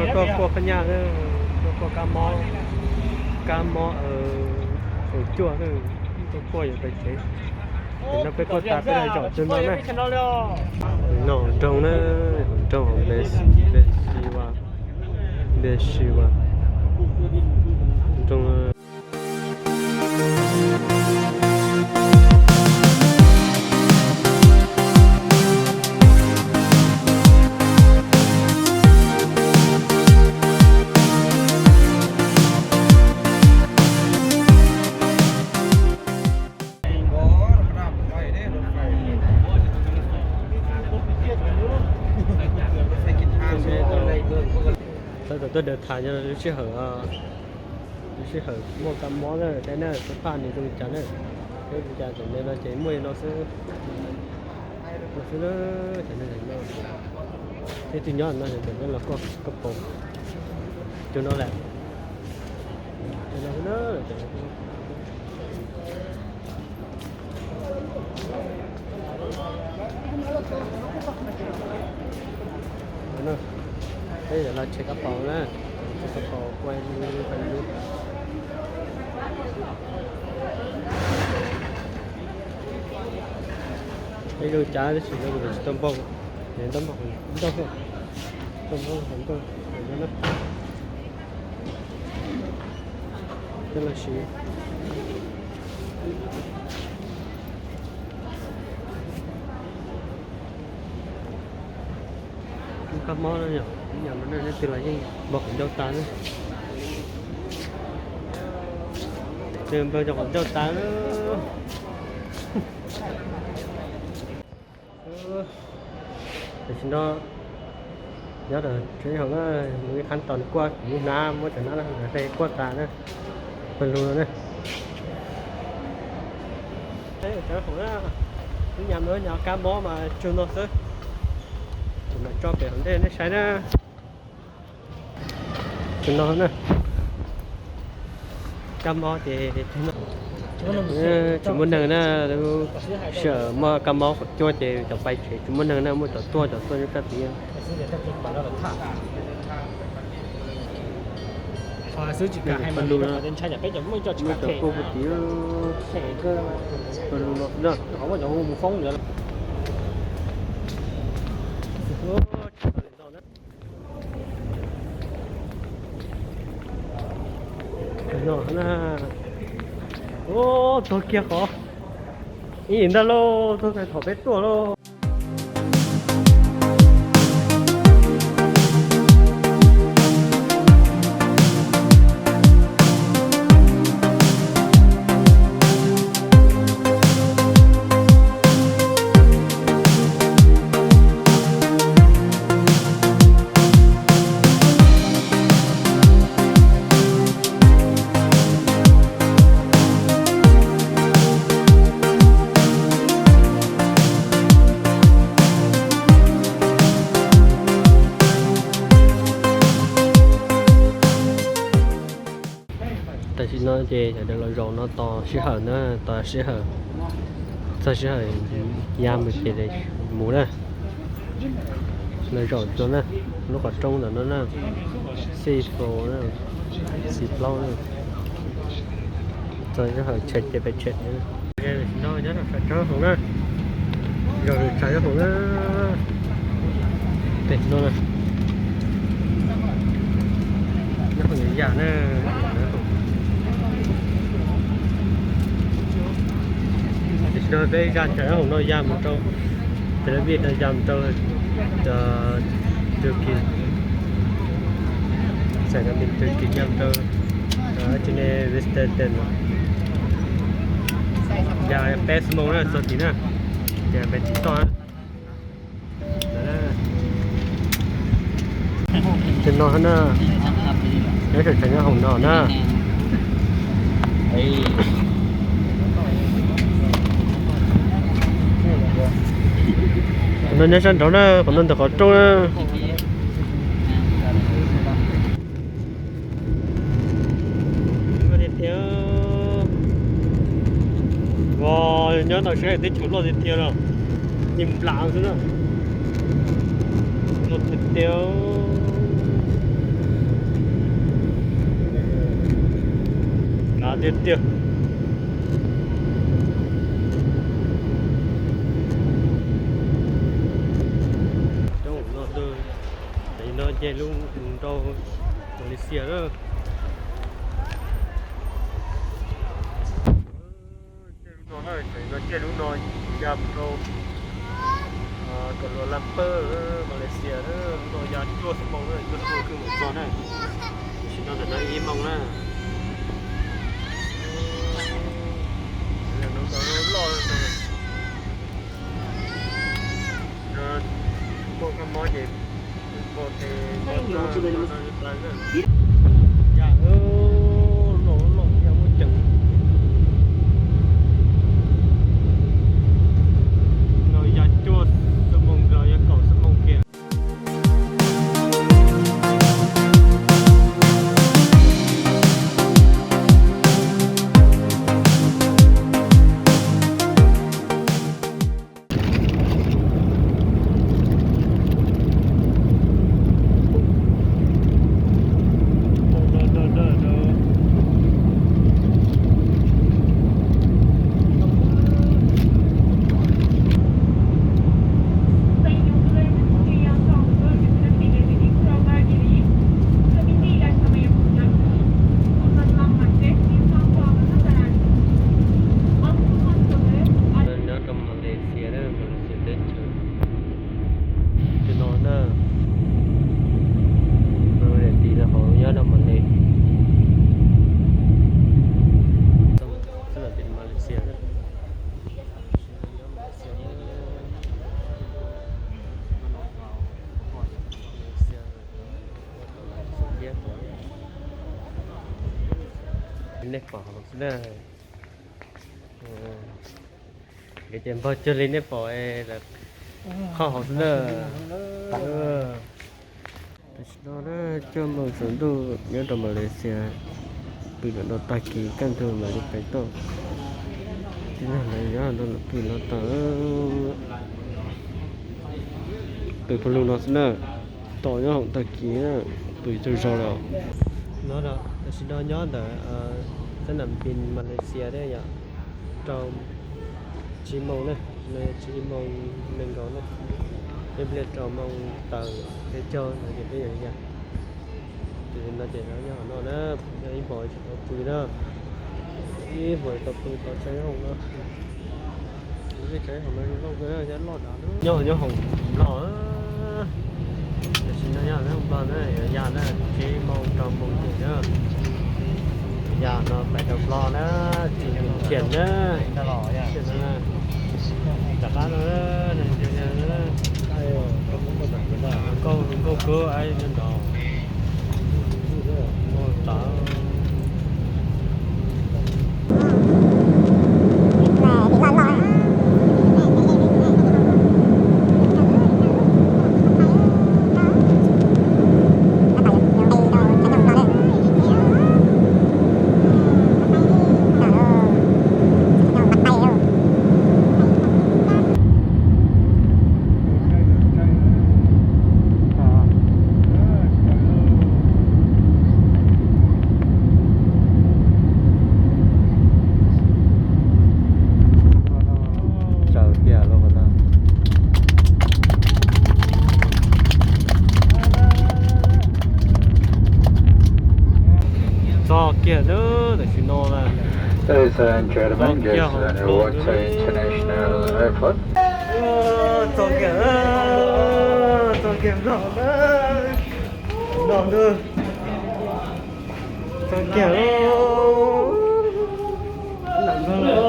Tuaj kuaj phab nyaj, tuaj kuaj kab mob, kab mob tus cuaj, tuaj kuaj yuav pais tsev. Ces no peb kuaj tas peb los zaum rau no na. No nroog na, nroog Beersheba, Beersheba, nroog. Tau tom tuaj daws tham nyob lub sij hawm, lub sij hawm muaj kab mob na, saib na, xab phaj nws zoo li cas na. Peb li cas tam sim no ces muaj li no xwb, no xwb na. Cov neeg no, peb twb nyob no ces cov neeg los kuaj kab paus cov no lawm. Cov no xwb na. Peb yuav los tshem kab paus na, tshem kab paus kuaj li pais lub. Peb zoo cav tab sis no kuv tsis tau npau, npau, npau, npau, npau, npau. Coj los siv. Kab mob no yom, ib yam no nej leej twg los yeej npau qhov ncauj tas na. Npau cov qhov ncauj tas na. Tam sim no nyob rau tsev hauv na, mus ib qhab tos nws kuaj, kuv mus hnav muab cov hnab no hle kuaj tas na. Pawg lug no na. Cov hauv na, ib yam no yog kab mob mas tsug no xwb. Kuv mam tso pem hauv ntej nej saib na. Tsug no na. Kab mob ces tsis muaj neeg na, sij hawm muaj kab mob qhov cuaj ces cov pais tsev tsis muaj neeg na, muaj cov tuaj, cov tuaj nyob sab tid. Pawg lug, muaj cov tuaj puag tid, pawg lug no na. No na. Ub, tuag kiag qhov ib ntag lauj, tuag thaum peb tuaj lauj. Tam sim no ces sawv daws los zaum no tos sij hawm na, tos sij hawm, txog sij hawm ya mus ces mus na. Los zaum no na, lub qhov rooj ntawm no na, xi plaub na, xi plaub na. Txog sij hawm tshem ces peb tshem. Tam sim no nyob rau tshav hauv na, zaum rau tshav hauv na. Pem no na, nyob hauv ya na. Tam sim no peb ya tshav hauv no ya mus rau, Tel Aviv no ya mus rau Turkey, xeem Turkey ya mus rau Chine Western ya peb xuab moos na txog tid na, ces peb tsis toj na. Tam no na, nyob rau tshav nyob hauv no na. Qhov no nyob sab nraud na, qhov no ntawm qhov rooj na. Nyob no sab teb chaws loj tiag tiag no, yeej nplam xwb na. Loj tiag tiag. Tiag tiag. Coob no, tam sim no nce lub mus rau Malaysia lawm. Lub no na, tam sim no nce lub no ya mus rau Kuala Lumpur, Malaysia na. Lub no ya cuaj xuab moos na, cuaj xuab moos kwj mus txog na. Tam sim no ntawm no ib moos na. Lub no loj no, muaj kab mob ces ya loj loj ya muaj ceem. No ya cuaj xuab moos los yog kaum xuab moos kiag. Nyob rau Malaysia na, Malaysia teb chaws. Cov no na, niam txiv lawv hauv nyob rau Malay, xwb los tias Malaysia na. Nej pom hauv xwb na. Ces npog cuag li nej pom es lawv khob hauv xwb na. Tam sim no na, cuaj moos tsaus ntuj nyob rau Malaysia, pw ntawm no tag kis kaj ntug mam li pem toj. Tib neeg lawv nyob rau pw no tag, pw pawg lug no xwb na. Tos nyob hoom tag kis, pw tsaug zog lawm. No tam sim no nyob ntawm sab nam pis Malaysia thiab yom, rau tsib moos na, no tsib moos nees nkaum na, ib pliag rau moos tawm peb caug no ces peb yuav ya. Tam sim no ces nyob hauv no na, ib hmos tsis tau pw na, ib hmos tau pw tau tsheb hoom no. Nyob nyob hoom Nplog, tam sim no nyob hoom Nplog na, yuav ya na, tsib moos rau moos ces na, ya no pais rau Nplog na, tsis mus Thiam na, rov qab no, nkauj nkauj kub ai nyob no. Tsaws tiag lauj. Txog kiag na, tam sim no na. Ladies and gentlemen, this is Newark International Airport. Txog kiag, txog kiag Nplog na. Nplog na. Txog kiag. Txog.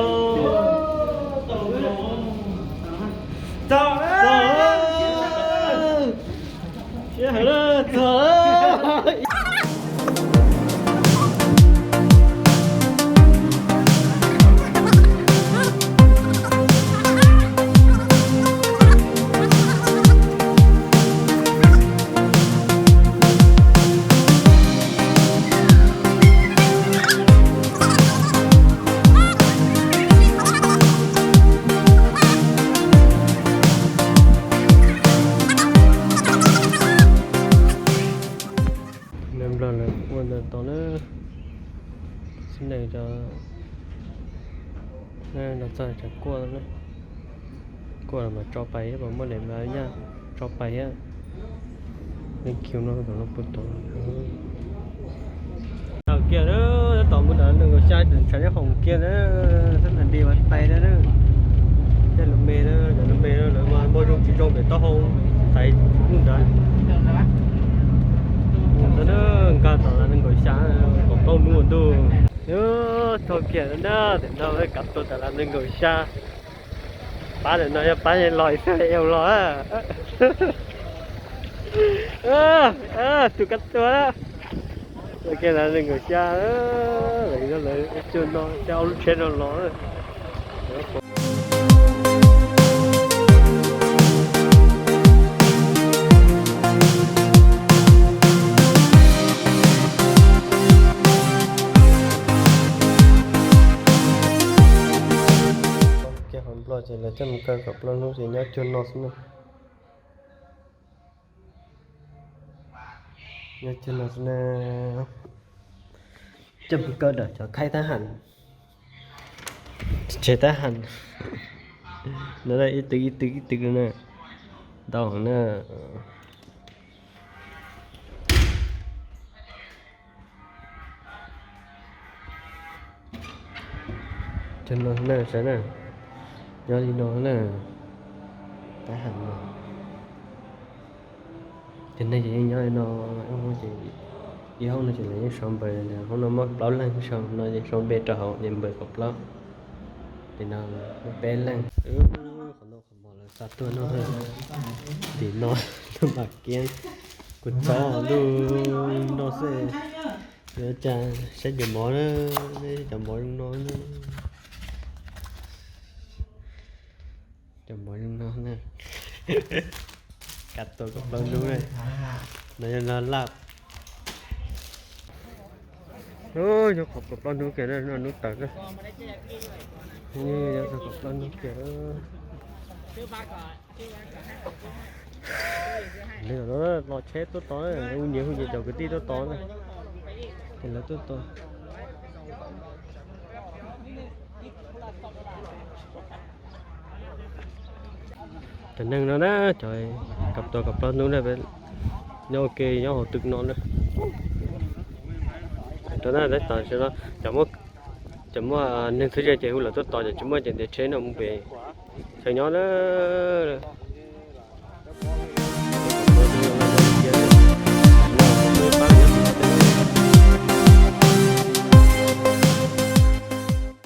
Txog. Siab heev na, txog. Xib neej cov, no txog tseem kuaj, kuaj los mas tso pais thiab, muaj daim mas nyaj tso pais thiab. Leej kiag no tom no puag tom. Tau kiag na, tab tom mus ntawm nees nkaum xya, ntshav nyob hoom kiag na, xab nas di ua tais na. Tej lus me na, cov lus me na, lawv mas npog zoo tsis zoo pem taub hau, xaiv ub ntawd. Ntawd na, nkag tom nees nkaum xya, kaum plaub hnub ntuj. Tau kiag na, tam no kav tua tas las nees nkaum xya. Pab ntawm no yog pab los Israel los. Tus kav tua na. Tau kiag las nees nkaum xya, lawv coj no coj ob lub tsheb no los. Kiag hauv Nplog ces lawv coj mus kaw kaum plaub hnub ces nyob cuag no xwb na. Nyob cuag no xwb na. Coj mus kaw ntawm cov khaib tab ham, tsev tab ham no, ib tw ib tw ib tw na, ntau na. Cuag no na, saib na, nyob li no na, tab ham no. Ces neeg ces yeej nyob li no, ces ib hoob no ces lawv yeej sau npawg, hoob no muaj plaub leeg, sau no ces sau npe rau hauv ces npawg kaum plaub. Ces no muaj peb leeg. Qhov no qhov mov lawv xa tuaj no, tim no lub mam kiab, kuv txhob lub no xwb. Yuav cas saib cov mov na, cov mov zoo no na. Cov mov zoo no na. Kav tua kaum plaub hnub na. No yog no laj. Nyob qhov kaum plaub hnub kiag na, hnub tawm na. Nyob qhov kaum plaub hnub kiag. Los tsheb tuaj tos, hu nyias hu nyias cov kwv tij tuaj tos na. Ces lawv tuaj tos. Cov neeg no na, cov kav tua kaum plaub hnub na, nyob ua ke nyob hauv tw no na. Rau na, tab tom no, cov muaj neeg txhua zaus ces hu lawv tuaj tos, cov tsis muaj ces ntiav tsheb no mus pem chaw nyob na.